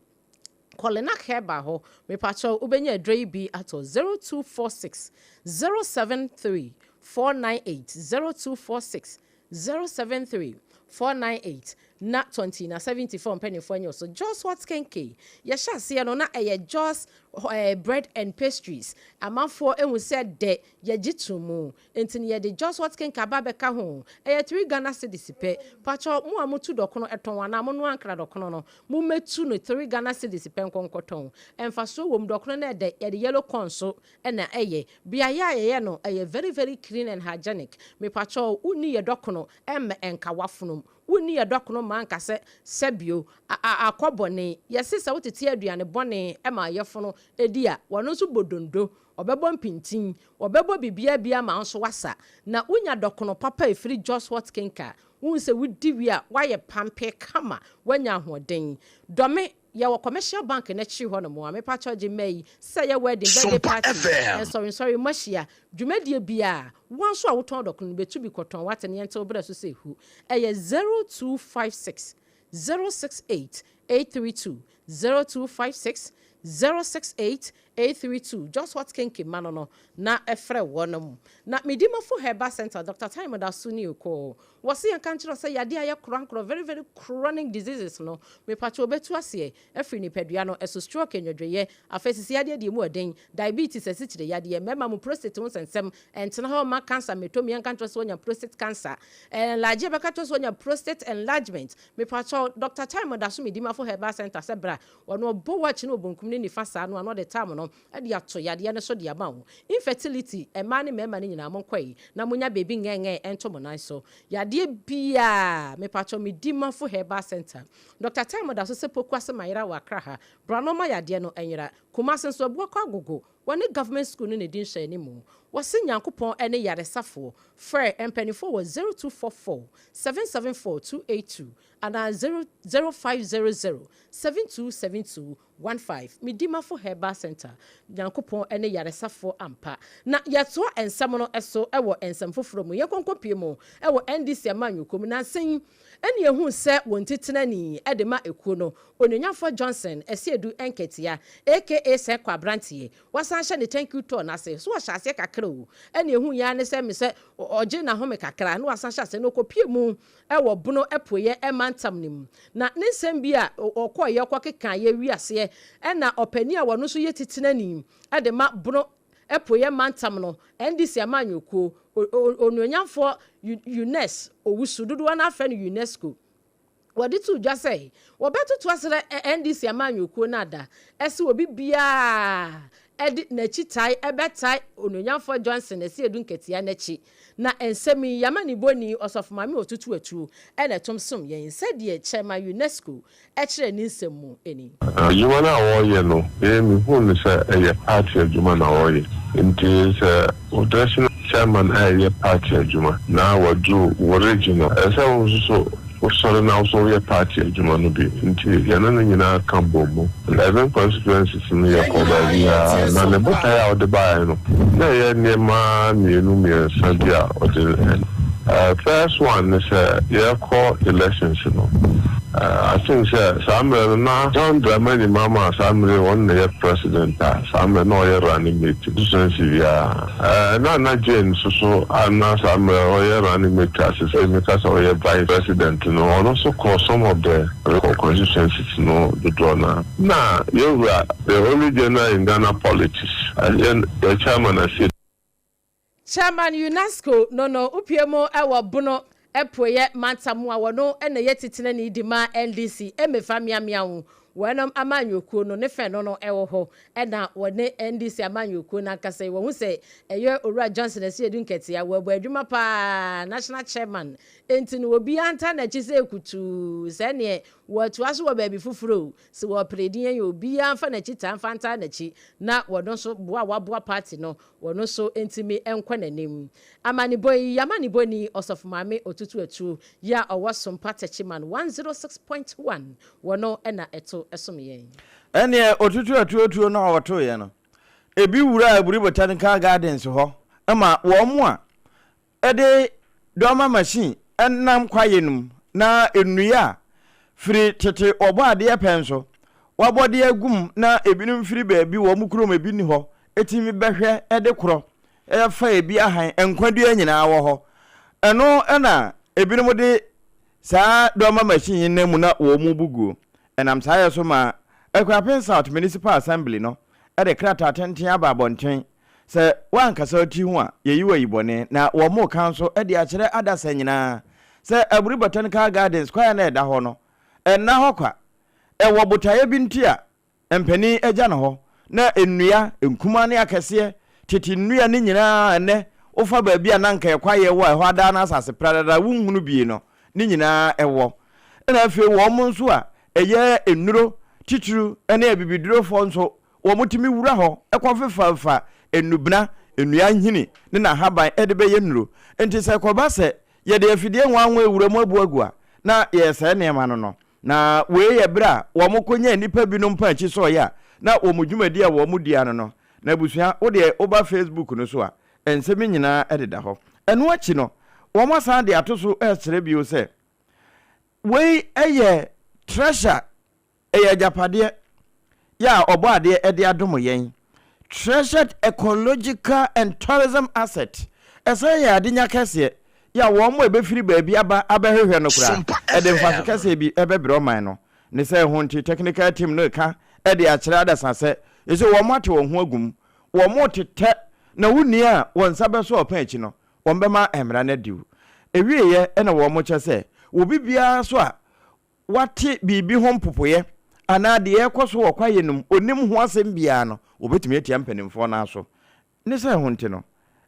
Kɔlenak Herbal hɔ, mepakyɛw, wobɛnya aduro yi bi atɔ. 0246 073 498, 0246 073 498 na 20 na 74 mpanimfoɔ nyɛ so. Jos Hot Kenke, yɛhyɛ aseɛ no na ɛyɛ Jos Bread and Pastries. Amanfoɔ ehu sɛ dɛ yɛgye to mu, nti no yɛde Jos Hot Kenke aba bɛka ho. Ɛyɛ 3 Ghana cedis pɛ. Patwɔ, mo a motu dɔkono ɛtɔn anaa mo noa nkra dɔkono no, mo mɛtu no 3 Ghana cedis pɛ nkɔnkɔtɔn. Ɛmfasoɔ wɔ mu. Dɔkono no ɛdɛ, yɛde yellow corn so ɛna ɛyɛ. Beaeɛ a yɛyɛ no ɛyɛ very very clean and hygienic. Mepatwɔ, wonni yɛ dɔkono ɛmɛ ɛnka wafonom, wonni yɛ dɔkono ma nka sɛ sɛbio akɔ bɔne. Yɛse sɛ wotete aduane bɔne ɛma ayɛfo edi a, wɔno nso bɔ dondo, ɔbɛbɔ mpintin, ɔbɛbɔ biribiara bi ama nso wasa. Na wonya dɔkono papa efiri Jos Hot Kenka, wohu sɛ wodi wie a, woayɛ pampe kama, woanya ahoɔden. Dɔme, yɛwɔ Commercial Bank n'akyiri hɔ nom a mepakyɛw gye mma yi sɛ yɛ wedding, birthday party, nsɔrensɔre mu ahyia dwumadie bia. Wɔn nso a wotɔn dɔkono no, bɛtu bi kɔtɔn, wate ne yɛntew berɛ so sɛ ehu. Ɛyɛ 0256 068 832, 0256 068 832. Just Hot Kenke ma no na ɛfrɛ wɔnom. Na Medimafo Herbal Center, Dr Time da so ne okɔ wɔsi yɛn ka nkyerɛ sɛ yadeɛ a yɛ korankorɔ, very very chronic diseases no, mepatwa obetu aseɛ afiri nipadua no ɛso: stroke, nwodwoyɛ, afei sisi yadeɛ deɛ mu ɔden, diabetes, asikyire yadeɛ, mmarima mu prostate ho nsɛnsɛm, ɛntena hɔ ma cancer metomi. Yɛn ka nkyerɛ sɛ wɔnya prostate cancer enlarge, bɛka kyerɛ sɛ wɔnya prostate enlargement. Mepatwa, Dr Time da so, Medimafo Herbal Center, sɛ bra wɔn ɔbɔ wɔakyi no obonkum ne nifa saa no ano, ɔde tam no ɛde ato yadeɛ no so de ama wo. Infertility, mmaa ne mmarima no nyinaa, monkɔ yi na monya beebi ngɛngɛn ɛnto mo nan so. Yadeɛ biaa, mepatwa, Medimafo Herbal Center, Dr Time da so sɛ poku ase mayera wɔ Akra ha. Bra no ma yadeɛ no ɛnyera. Kumase nso, Abuakɔ Agogo, wɔne government school no ne di nhyɛ anim. Wɔse Nyankopɔn ne yaresafoɔ. Frɛ mpanimfoɔ wɔ 0244 774 282 anaa 0500 7272 15. Medimafo Herbal Center, Nyankopɔn ne yaresafoɔ ampa. Na yɛtoa nsɛm no so wɔ nsɛm foforɔ mu. Yɛnkɔnkɔ pie mu wɔ NDC amanyɔkuo mu nansen ɛne ehu sɛ wɔn titenani de ma ekuo no, Onuonyamfoɔ Johnson Asiedu Nketia, aka sɛ kɔ aberanteɛ wasan hyɛ ne thank you tour n'ase so. Wɔhyɛ aseɛ kakra o, ɛne ehu ya ne sɛ me sɛ ɔgye n'ahome kakra na wasan hyɛ aseɛ na ɔkɔpie mu ɛwɔ Bono Apueɛ ɛma ntam ne mu. Na ne nsɛm bi a ɔkɔɔyɛ ɔkɔ keka yɛ wi aseɛ, ɛna ɔpanin a wɔno nso yɛ titenani ɛde ma Bono Apueɛ mantam no NDC amanyɔkuo, onuonyamfoɔ Eunice Owusu, dodoɔ no afrɛ no UNESCO, wɔde to dwa sɛ wɔbɛtoto asrɛ NDC amanyɔkuo no ada ɛsɛ obi biara ɛde n'akyi tae ɛbɛtae Onuonyamfoɔ Johnson Asiedu Nketia n'akyi. Na nsɛm yi yama ne bɔni Ɔsɔfo Maame Otutu Atuo ɛna ɛtom som yɛn sɛdeɛ Chairman UNESCO ɛkyerɛ ne nsɛm mu ani. Adwuma no a wɔreyɛ no, ɛyɛ mehu no sɛ ɛyɛ party adwuma na wɔreyɛ. Nti sɛ wo national chairman a ɛyɛ party adwuma na waduru wo regional, ɛsɛ sɛ wo nso so wosɔre na wo so woyɛ party adwuma no bi. Nti yɛne no nyinaa ka bɔ mu. 11 constituencies no, yɛkɔ baabiaa. Na ne botaeɛ a wɔde baeɛ no na ɛyɛ nneɛma mmienu mmiɛnsa bi a ɔde. First one ne sɛ yɛkɔ elections no, I think sɛ saa mmerɛ no na John Dramani Mahama, saa mmerɛ wɔn na yɛ president a, saa mmerɛ na ɔyɛ running mate constituency biara. Na Jane nso so a na saa mmerɛ ɔyɛ running mate a sɛ meka sɛ ɔyɛ vice president no, ɔno nso kɔ some of the constituencies no dodoɔ no. Na yɛwura the only general in Ghana politics, yɛ chairman ase. Chairman UNESCO no upie mu ɛwɔ Bono Apueɛ mantam a wɔno ɛna yɛ titenani di ma NDC emefa miamia ho wɔnom amanyɔkuo no ne fɛn no ɛwɔ hɔ. Ɛna wɔne NDC amanyɔkuo no ankasa yi, wɔn ho sɛ ɛyɛ Owura Johnson Asiedu Nketia, wɔabɔ adwuma paa, national chairman, nti no obiara nta n'akyi sɛ ekutuu sɛ neɛ. Wɔtoa so wɔ baabi foforɔ o, sɛ wɔpere din yɛ obiara mfa n'akyi taa mfa ntaa n'akyi na wɔno nso boa a waboa party no wɔno nso ntumi nkɔ n'anim. Amanebɔ yi, y'amanebɔni Ɔsɔfo Maame Otutu Atu yi a ɔwɔ Sompa Techiman 106.1 wɔno na ɛto som yɛn. Ɛnneɛ Otutu Atuotuo no a wɔtoeɛ no, ebi wuraa Aburi Botanical Gardens hɔ ma wɔn a de dɔma machine nam kwaeɛ no mu na nnua a firi tete wɔbɔ adeɛ pɛ nso wɔabɔ de agu mu na ebinom firi baabi wɔn kurom ebi nni hɔ tumi bɛhwɛ de korɔ fa ebi ahan nkwadua nyinaa wɔ hɔ. Ɛno na ebinom de saa dɔma machine yi nam mu na wɔn bu guo. Ɛnam saa yɛ so ma Akuapem South Municipal Assembly no de krataa tenten aba abɔnten Sɛ woankasa wo ti ho a, yɛyi wo ayibɔne. Na wɔreka nso de akyerɛ adasa nyinaa sɛ Aburi Botanical Gardens kwaeɛ no a ɛda hɔ no, ɛnna hɔ kwa. Ɛwɔ botaeɛ bi nti a mpanin agya no hɔ. Na nnua, nkumaa ne akɛseɛ, tete nnua no nyinaa a ɛnnɛ wofa baabi a na anka ɛkwaeɛ wɔ a ɛhɔ adaa no asase pradada a wonhunu bie no, ne nyinaa ɛwɔ. Ɛna afei wɔn nso a ɛyɛ nnuro titiriw ne abibidurofoɔ nso, Wɔtumi wura hɔ kɔfefafa nnubena, nnua nhini ne n'ahaban de bɛyɛ nnuro. Enti sɛ ɛkɔba sɛ yɛde afidie nwanwa rewura mu abu agu a, na yɛresɛe nneɛma no no. Na wei yɛ berɛ a wɔkɔnyaa nnipa binom paa akyi sɔeɛ a na wɔn dwumadi a wɔdi ano no. Na abusua, wo deɛ woba Facebook no so a, nsɛm yi nyinaa deda hɔ. Ɛno akyi no, wɔasan de ato so resrɛ bio sɛ, wei yɛ treasure Ɛyɛ agyapadeɛ yɛ a Ɔbɔadeɛ de adom yɛn. Treasured ecological and tourism asset. Ɛsan yɛ adenya kɛseɛ yɛ a wɔn a ɛbɛfiri baabi aba abɛhwehwɛ no koraa, ɛde mfaso kɛseɛ bi bɛbrɛ ɔman no. Ne sɛ ɛho nti, technical team no reka de akyerɛ adasa sɛ, ɛsɛ wɔn ate wɔn ho agu mu, wɔn retetɛ, na wonni a wɔn nsa bɛso ɔpɛn akyi no, wɔbɛma mmara no adiw. Ɛwieɛ na wɔkyɛ sɛ, obi biara nso a wate biribi ho mpopoeɛ anaa deɛ ɛrekɔ so wɔ kwaeɛ no mu, ɔnnim ho asɛm biara no, wɔbɛtumi atia mpanimfoɔ no aso. Ne sɛ ɛho nti no,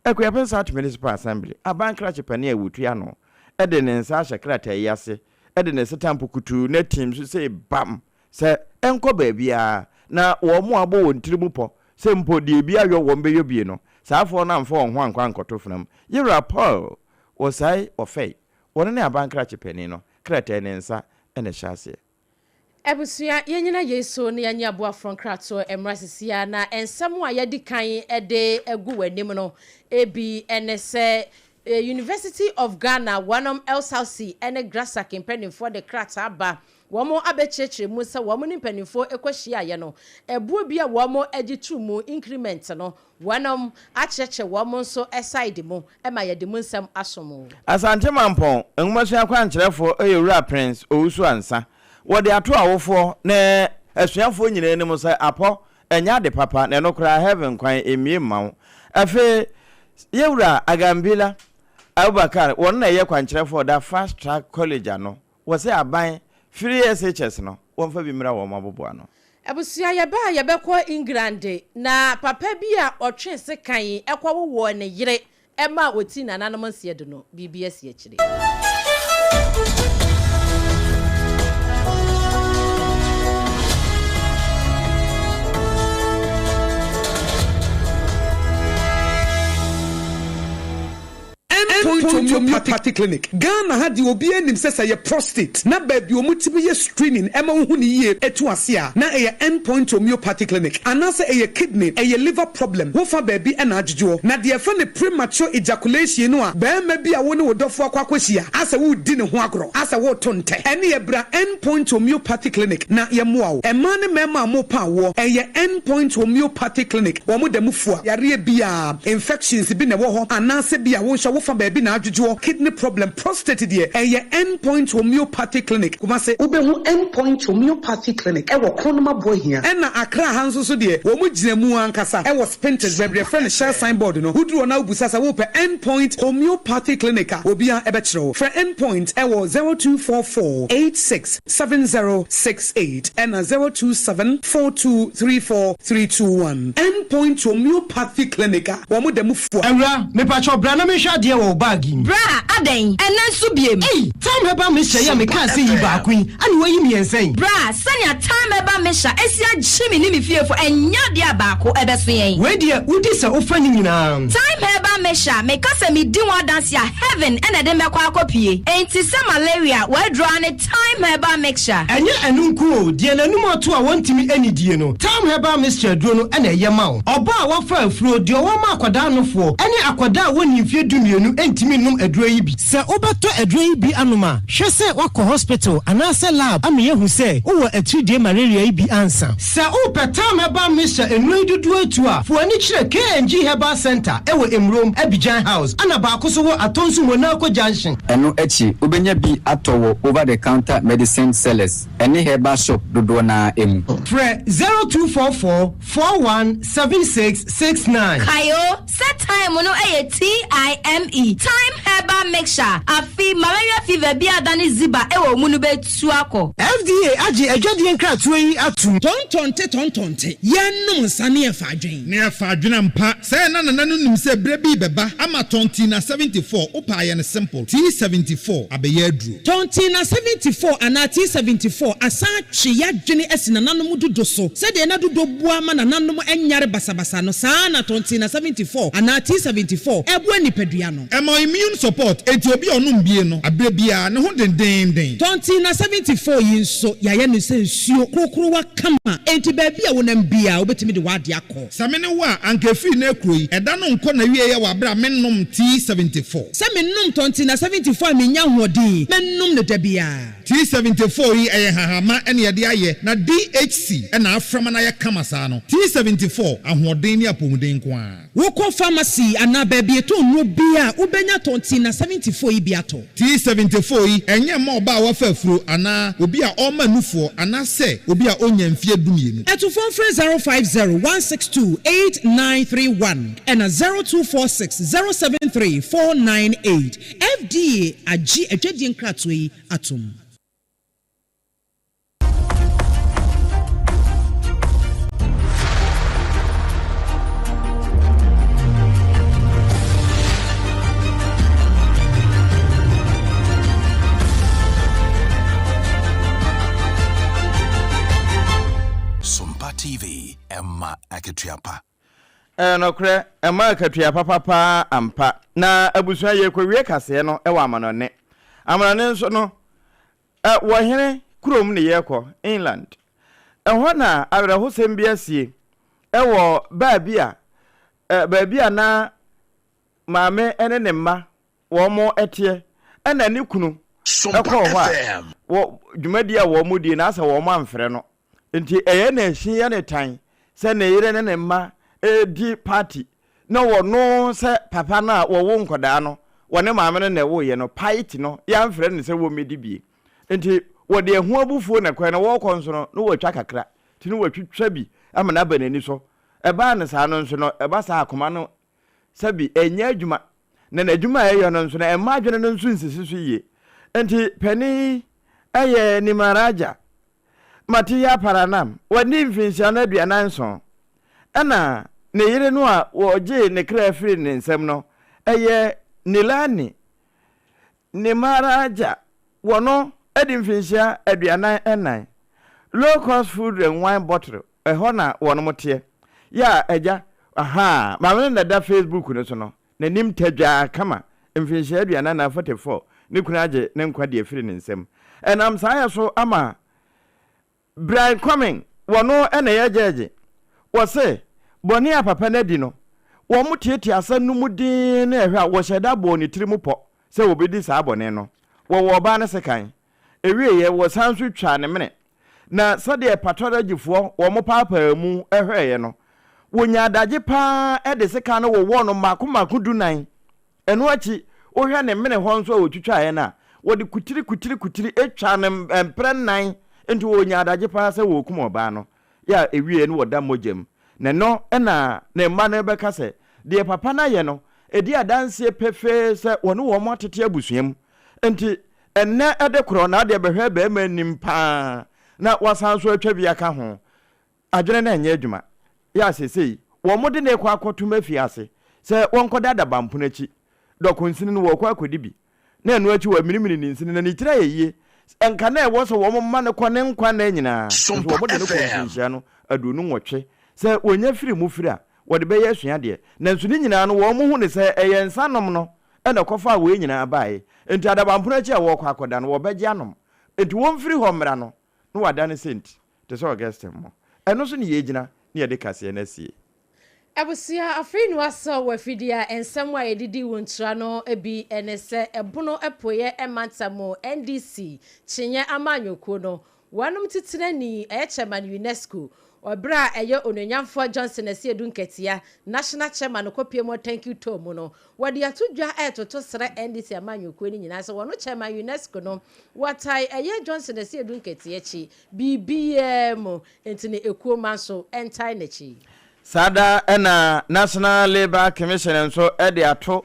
Akuapem South Municipal Assembly, aban krakye panin a wɔtua ano, de ne nsa ahyɛ krataa yi ase de ne setampo kutuu no atim so sei bam sɛ ɛnkɔ baabiara na wɔn a abɔ wɔn tiri mu pɔ sɛ mpo deɛ ebi ayɔ wɔn bɛyɔ bie no, saa afoɔ no amfa wɔn ho ankɔ ankɔto fenam. Yewura Paul Osai Ofei, wɔno ne aban krakye panin no, krataa ne nsa na ɛhyɛ aseɛ. Abusua, yɛnyina yei so na yɛanye aboafoɔ nkratoɔ mmra sisi ara na nsɛm a yɛadi kan de agu w'anim no bi ne sɛ University of Ghana wɔnom LSALC ne GRASAC mpaninfoɔ de krataa ba wɔn abɛkyerɛkyerɛ mu sɛ wɔn ne mpaninfoɔ kɔhyiaeɛ no ɛboɔ bi a wɔn gye too mu increment no Wɔnom akyerɛkyerɛ wɔn nso side mu ma yɛde mu nsɛm asom wo. Asante Mampɔn nwomasua kwankyerɛfoɔ yɛ Owura Prince Owusu Ansah. Wɔde ato awofoɔ ne asuafoɔ nyinaa anim sɛ apɔ nyɛ ade papa na ɛno koraa heaven kwan mmue mma wo. Afei Yɛwura Agambila Abubakar wɔn na ɛyɛ kwankyerɛfoɔ da Fast Track College ano. Wɔse aban firi SHS no wɔmfa bi mmra wɔn aboboano. Abusua yɛba a yɛbɛkɔ England na papa bi a ɔtwe sekan kɔwowɔɔ ne yere ma ɔtii nananom nseɛ do no biribi asi akyire. End Point Homeopathic Clinic, Ghana ha deɛ obiara nim sɛ sɛ ɛyɛ prostate na baabi a wɔtumi yɛ screening ɛma wohu no yie ɛtu ase a na ɛyɛ End Point Homeopathic Clinic anaasɛ ɛyɛ kidney, ɛyɛ liver problem wofa baabi ɛna adwodwoɔ. Na deɛ yɛfrɛ no premature ejaculation no a barima bi a wo ne wo dɔfoɔ akɔ akɔhyia asɛ woredi ne ho agorɔ asɛ woreto ntɛ ɛneɛ bra End Point Homeopathic Clinic na yɛmmoa wo. Mmaa ne mmarima a morepa awoɔ ɛyɛ End Point Homeopathic Clinic wɔn da mu fua yareɛ biara. Infections bi na ɛwɔ hɔ anaasɛ bi a wo nso wo fa baabi na adwodwoɔ, kidney problem, prostate deɛ ɛyɛ End Point Homeopathy Clinic, Kumasi. Wobɛhu End Point Homeopathy Clinic wɔ Kronum Aboahia. Ɛna Accra ha nso so deɛ wɔn gyina mu ankasa wɔ Spintex baabi a yɛfrɛ no Shell sign board no. Woduru hɔ na wobisa sɛ wopɛ End Point Homeopathy Clinic a, obiara bɛkyerɛ wo. Frɛ End Point wɔ 0244 86 7068 ɛna 027 4234 321. End Point Homeopathy Clinic a wɔn da mu fua. Awura, mepakyɛw bra na menhwɛ adeɛ wɔ wo. bag yi mu. Bra, adɛn? Ɛnnɛ nso biem? Ei! Thyme Herbal Mixture yi a mekaa sɛ yi baako yi, ɛna woayi mmiɛnsa yi? Bra, sɛnea Thyme Herbal Mixture asi agye me ne me fiefo, ɛnyɛ adeɛ a baako bɛso yɛn. Wei deɛ, wodi sɛ wofa ne nyinaa. Thyme Herbal Mixture, meka sɛ medi ho adanse a, heaven na ɛde mɛkɔ akɔpue. Enti sɛ malaria, w'aduro ara ne Thyme Herbal Mixture. Ɛnyɛ ɛno nko o, deɛ n'anum ato a wɔntumi nnidie no, Thyme Herbal Mixture aduro no na ɛyɛ ma wo. Ɔbaa a wafa afuro, deɛ ɔwɔ ma akwadaa nofoɔ, ne akwadaa a wɔnnii mfeɛ dumienu ntumi nnom aduro yi bi. Sɛ wobɛtɔ aduro yi bi anom a, hwɛ sɛ woakɔ hospital anaasɛ lab ama yɛahu sɛ wowɔ atiridie malaria yi bi ansa. Sɛ wopɛ Thyme Herbal Mixture nnuro yi dodoɔ atu a, fa w'ani kyerɛ KNG Herbal Centre wɔ Emurom, Abidjan House, ɛna baako nso wɔ Atonsu Monaco Junction. Ɛno akyi, wobɛnya bi atɔ wɔ over the counter medicine sellers ne herbal shop dodoɔ no ara mu. Frɛ 0244 41 76 69. Kae o, sɛ thyme no yɛ TIME, Thyme Herbal Mixture, afe malaria fever bi a adane ziba wɔ wo mu no bɛtu akɔ. FDA agye adwadie nkratoɔ yi atom. Tɔntɔnte tɔntɔnte, yɛnnom nsa ne yɛfa adwen. Ne yɛfa adwen ampa. Sɛɛ na Nana no nim sɛ berɛ bi rebɛba ama Tɔntina 74, wopɛ a yɛ no simple, T74 abɛyɛ aduro. Tɔntina 74 anaa T74 asan atwe y'adwene asi nananom dudo so. Sɛdeɛ na dudo boa ma nananom nyare basabasa no, saa ara na Tɔntina 74 anaa T74 boa nipadua no. Ɛma immune support, enti obi a ɔnom bie no, aberɛ biara, ne ho dendeenden. Tɔntina 74 yi nso, yɛayɛ no sɛ nsuo korokorowa kama, enti baabi a wonam biara, wobɛtumi de w'adeɛ akɔ. Sɛ me ne wo a, anka ɛfiri nnɛ rekuro yi, ɛda no nkɔ n'awieɛ wɔ aberɛ a mennom tea 74. Sɛ menom tɔntina 74 a mennya ahoɔden, mɛnom no da biara. Tea 74 yi, ɛyɛ nhahamma na yɛde ayɛ, na DHC na afra ma no ayɛ kama saa no. Tea 74, ahoɔden ne apɔmuden nko ara. Wokɔ pharmacy anaa baabi yɛtɔn nnuro biara a, wobɛnya tɔntina 74 yi bi atɔ. T74 yi, ɛnyɛ mma ɔbaa a wafa afuro anaa obi a ɔrema nufoɔ anaasɛ obi a ɔnnya mfeɛ dumienu. Atufoɔ mfrɛ 050 162 8931 ɛna 0246 073 498. FDA agye adwadie nkratoɔ yi atom. Sompa TV, ɛma akatua pa. Ɛyɛ nɔkorɛ, ɛma akatua papa paa ampa. Na abusua yɛrekɔwie kaseɛ no wɔ amanɔne. Amanɔne nso no, Ɛ, wɔ hene kurom ne yɛrekɔ? Inland. Ɛhɔ na awerɛhosɛm bi asie wɔ baa bi a, ɛ, baabi a na maame ne ne mma wɔn teɛ, ɛna ne kunu kɔɔ hɔ a, wɔ dwumadie a wɔn die no, asɛ wɔn amfrɛ no. Nti ɛyɛ na ɛhye yɛ ne tan sɛ ne yere ne ne mma redi party na wɔno sɛ papa no a wɔwo nkɔdaa no wɔne maame no na ɛwoeɛ no paete no yɛamfrɛ no sɛ wɔmmɛdi bie. Nti wɔde ɛho abufuo na ɛkɔɛ na wɔrekɔ nso no na wɔatwa kakra nti na wɔatwitwa bi ama no aba n'ani so. Ɛbaa no saa no nso no ɛba saa akoma no sɛbi ɛnyɛ adwuma na n'adwuma a ɛyɛ no nso no ɛmma adwene no nso nsisi so yie. Nti panin yi yɛ Nimaraja Matiya Paranam, wadi mfinhyia no 47, ɛna ne yere no a wɔgyee ne kra firii ne nsam no yɛ Nilani Nimaraja, wɔno adi mfinhyia 44. Low cost food and wine bottle, ɛhɔ na wɔnom teɛ. Yɛ a agya, ahaa, maame no na ɛda Facebook no so no, N'anim tadwaa kama, mfinhyia 44, 44, ne kunu agye ne nkwa de afiri ne nsam. Ɛnam saa yɛ so ama Brian Cumming, wɔno na ɛyɛ gyɛɛgye, wɔse bɔne a papa no adi no, wɔn tiatia asɛm no mu dinn ne ɛhwɛ a wɔhyɛ da bɔɔ ne tiri mu pɔ sɛ wɔbɛdi saa bɔne no. Wɔwɔ ɔbaa no sekan. Ɛwieɛ wɔsan nso twaa ne mene. Na sɛdeɛ patɔrɔgyifoɔ wɔn paapaa mu hwɛeɛ no, wɔnyaa adagye pa ara de sekan no wowɔɔ no mmaako mmaako dunnan. Ɛno akyi, wohwɛ ne mene hɔ nso a wɔtwitwaeɛ no a, wɔde kutiri kutiri kutiri twaa no mprɛ nnan. Enti wɔnyaa adagye pa ara sɛ wɔrekum ɔbaa no. Yɛ a ɛwieeɛ no wɔda mogya mu. Na ɛno na ne mma no rebɛka sɛ, deɛ papa no ayɛ no, ɛdi adanseɛ pefee sɛ wɔne wɔn atete abusua mu. Enti ɛnnɛ de korɔ na adeɛ bɛhwɛ barima anim pa ara na wasan nso atwa bi aka ho. Adwene no nyɛ adwuma. Yɛ a seesei wɔde no rekɔ akɔtom afiase sɛ wɔnkɔda adaban pono akyi. dɔkonsini no wɔrekɔ akɔdi bi, na ɛno akyi wɔaminimini ne nsini, na ne tiri ayɛ yie. Nka na ɛwɔ sɛ wɔma no kɔ ne nkwa nna nyinaa, nanso wɔde no kɔɔ mfinhyia no 28. Sɛ wɔnya firi mu firi a, wɔde bɛyɛ asuadeɛ. Nanso ne nyinaa no, wɔhu no sɛ ɛyɛ nsanom no na ɛkɔfaa wei nyinaa baeɛ. Enti adabampono akyi a wɔrekɔ akɔda no, wɔbɛgye anom. Enti wɔmfiri hɔ mmra no, na wɔadane saint te sɛ Augustine mo. Ɛno so ne yɛgyina na yɛde kaseɛ no asie. Abusua, afei na wɔasɔ wɔ afidie a nsɛm a yɛde wo ntra no bi ne sɛ Ɛbono Apueɛ Mantam NDC kyenyɛ amanyɔkuo no wɔnom titenani ɛyɛ Chairman UNESCO Ɔberɛ a ɛyɛ Onuonyamfoɔ Johnson Asiedu Nketia, National Chairman kɔpie mu Thank you Tour mu no, wɔde ato dwa retoto srɛ NDC amanyɔkuo no nyinaa sɛ wɔno Chairman UNESCO no, wɔtae ɛyɛ Johnson Asiedu Nketia akyi biribiara mu, enti no ekuo mma nso ntae n'akyi. Saa da na National Labour Commission nso de ato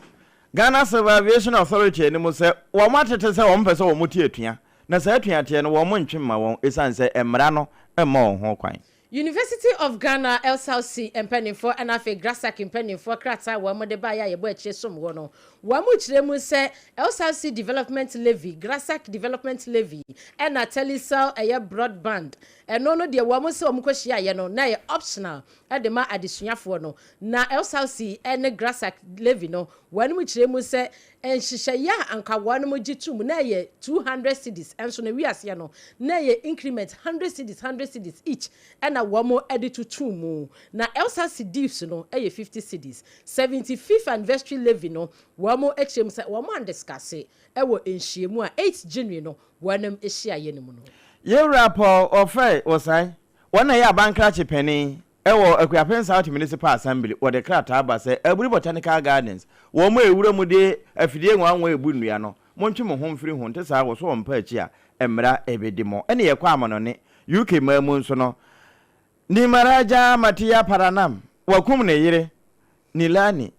Ghana Civil Aviation Authority anim sɛ wɔatete sɛ wɔmpɛ sɛ wɔte atua Na saa atuateɛ no, wɔntwe mma wɔn ɛsiane sɛ mmara no mma wɔn ho kwan. University of Ghana LSALC mpaninfoɔ ɛna afei GRASAC mpaninfoɔ krataa a wɔn de baeɛ a yɛbɔ akyire som wɔ no, wɔn kyerɛ mu sɛ LSALC Development Levy, GRASAC Development Levy ɛna Telecel ɛyɛ Broadband ɛno no deɛ wɔn sɛ wɔn kɔ hyiaeɛ no na ɛyɛ optional de ma adesuafoɔ no. Na LSALC ne GRASAC Levy no wɔn kyerɛ mu sɛ Nhyehyɛeɛ a anka wɔnom gye tom na ɛyɛ 200 cedis nso no wiaseɛ no na ɛyɛ increment 100 cedis 100 cedis each ɛna wɔn de totoo mu. Na Elsa cedis no yɛ 50 cedis. 75th anniversary levy no wɔn kyerɛ mu sɛ wɔn andiscase wɔ nhyiamu a 8 January no wɔnom hyiaeɛ no mu no. Yɛwura Paul Ofei Osai, wɔn na ɛyɛ abankrakye panin Wɔ Akuapem South Municipal Assembly, wɔde krataa ba sɛ Aburi Botanical Gardens, wɔn a ewura mu de afidie nwanwa rebu nnua no, montwe mo ho mfiri ho, nte saa wɔso wɔn mpa akyi a, mmara bedi mo. Ɛne yɛkɔ amanɔne, UK man mu nso no, Nimaraja Matiya Paranam, wakum ne yere, Nilani,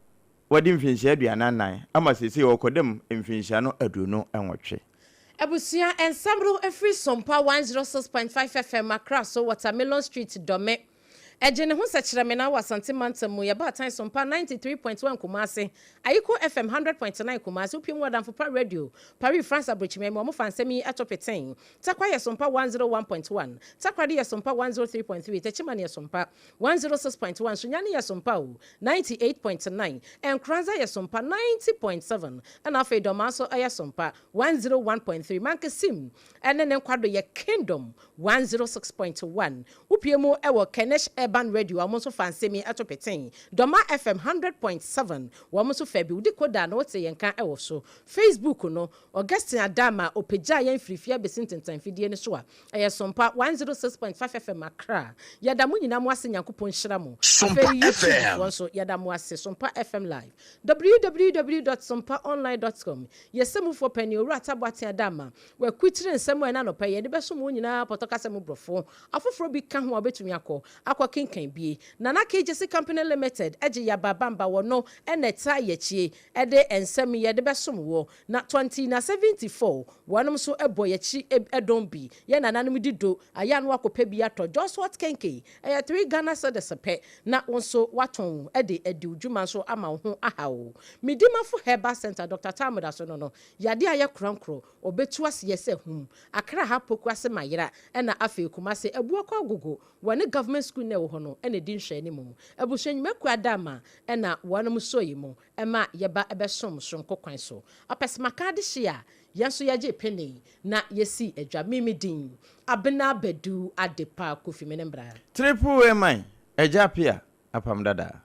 Wadi mfinhyia 44 ama seesei ɔrekɔda mu mfinhyia no 28. Abusua nsɛm no firi Sompa 106.5 FM Accra so Watermelon Street Dome. Ɛgye ne ho sɛkyerɛmena wɔ Asante Mantam mu. Yɛba Atan Sompa 93.1 Kumasi, Ayiko FM 100.9 Kumasi, Wopue mu Adamfo Pa Radio, Paris France Abrokyiman mu. Wɔfa nsɛm yi to petee. Tarkwa yɛ Sompa 101.1, Takoradi yɛ Sompa 103.3, Techiman yɛ Sompa 106.1, Sunyani yɛ Sompa o, 98.9, Nkoranza yɛ Sompa 90.7, ɛna afei Dɔmaa nso yɛ Sompa 101.3, Mankesim ne ne nkwado yɛ Kingdom 106.1. Wopue mu wɔ Kenesh Urban Radio a wɔn nso fa nsɛm yi to petee. Dɔmaa FM 100.7 wɔn nso fa bi. Wodi koda na wote yɛn nka wɔ so. Facebook no, Augustine Adama ɔpagyaa yɛn firi fie abɛsi ntentan fidie no so a ɛyɛ Sompa 106.5 FM Accra. Yɛda mo nyinaa mo ase Nyankopɔn nhyira mo. Sompa Afei YouTube FM. foɔ nso yɛda mo ase Sompa FM Live www dot sompaonline dot com Yɛ sɛmufoɔ panin Owura Atta Boateng Adama wakukyire nsɛm a ɛna anɔpa yi yɛde bɛsom wo nyinaa pɔtɔ kasa mu borɔfo afoforɔ bi ka ho a wobɛtumi akɔ akɔ kenkan bie. Nana KJC Company Limited gye Yaba Bamba wɔ no na ɛtaa yɛkyie de nsɛm yi yɛde bɛsom woɔ. Na 20 na 74 wɔnom nso bɔ yɛkyi dɔn bi. Yɛn nananom di do ayɛ a na wakɔpɛ bi atɔ. Joswot Kenkey, ɛyɛ 3 Ghana cedis pɛ na wo nso watɔn de adi wo dwuma nso ama wo ho aha wo. Medimafo Herbal Centre, Dɔkta Talmud Asono no, yadeɛ a ɛyɛ korɔnkorɔ, ɔbɛtu aseɛ sɛ hum. Accra ha, Pokuase Mayera ɛna afei Kumase Abuakwa Agogo wɔne Government School no a ɛwɔ hɔ no na ɛdi nhwɛanimu. Abusua Nnwumakuo Adama ɛna wɔnom sɔ yi mu. Ɛma yɛba bɛsom soronko kwan so. Ɔpɛsɛmaka adehye a yɛn nso yɛgyee penee na yɛsii adwa. Me me din Abena Badu Adepa Kofi me ne mbra. Triple A man, Agya Appiah, Apam Dada.